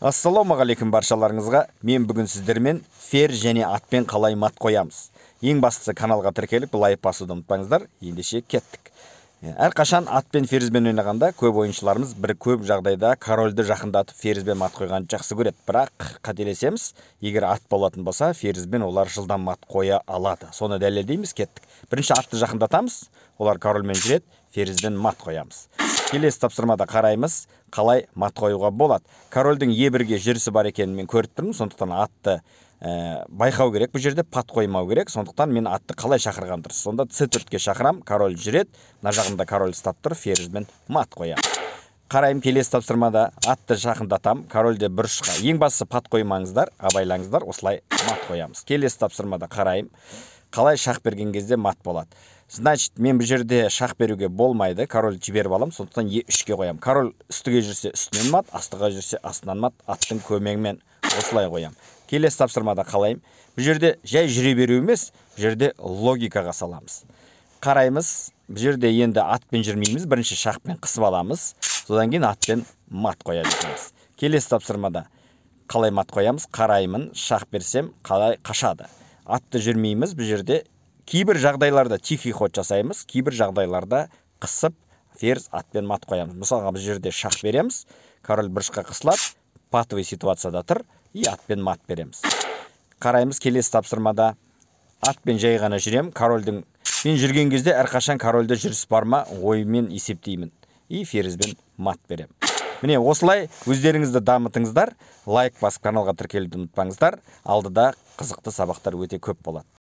Ассалаумағалейкум баршаларыңызға. Мен бүгін сіздермен ферзь және атпен қалай мат қоямыз. Ең бастысы каналға тіркеліп, лайк басуды ұмытпаңыздар. Ендеше кеттік. Әрқашан атпен ферзьбен ойнағанда көп ойыншыларымыз бір көп жағдайда корольді жақындатып ферзьбен мат қойғанды жақсы көреді. Бірақ қателесеміз, егер ат болатын болса, ферзьбен олар жылдам мат қоя алады. Соны дәлелдейміз, кеттік. Бірінші атты жақындатамыз, олар корольмен жүреді, ферзьбен мат қоямыз. Келесі тапсырмада қараймыз, қалай мат қоюға болады. Корольдің Е1-ге жүрісі бар екенін мен көріп тұрмын, сондықтан атты байқау керек, бұл жерде пат қоймау керек, сондықтан мен атты қалай шақырған дұрыс. Сонда С4-ке шақырам, король жүреді, мына жағында король ұстап тұр, ферзьбен мат қоямын. Қараймын келесі тапсырмада атты жақындатам, корольде бір ұшқа. Ең бастысы пат қоймаңыздар, абайлаңыздар, осылай мат қоямыз. Келесі тапсырмада қараймын, қалай шақ берген кезде мат болады. Значит, мен бұл жерде шақ беруге болмайды, король жіберіп аламын, сондықтан Е3-ке қоямын. Король үстіге жүрсе үстінен мат, астыға жүрсе астынан мат, аттың көмегімен осылай қоямын. Келесі тапсырмада қалайым. Бұл жерде жай жүре беру емес, бұл жерде логикаға саламыз. Қараймыз, бұл жерде енді атпен жүрмейміз, бірінші шақпен қысып аламыз, содан кейін атпен мат қоя береміз. Келесі тапсырмада қалай мат қоямыз, қараймын, шақ берсем қалай қашады. Атты жүрмейміз, бұл жерде кейбір жағдайларда тихий ход жасаймыз, кейбір жағдайларда қысып ферзь атпен мат қоямыз. Мысалға, бұл жерде шақ береміз, король бұрышқа қысылады, патовый ситуацияда тұр, и атпен мат береміз. Қараймыз келесі тапсырмада атпен жай ғана жүрем, корольдің мен жүрген кезде әрқашан корольде жүріс бар ма оймен есептеймін, и ферзьбен мат берем. Міне осылай өздеріңізді дамытыңыздар, лайк басып каналға тіркелуді ұмытпаңыздар. Алдыда қызықты сабақтар өте көп болады.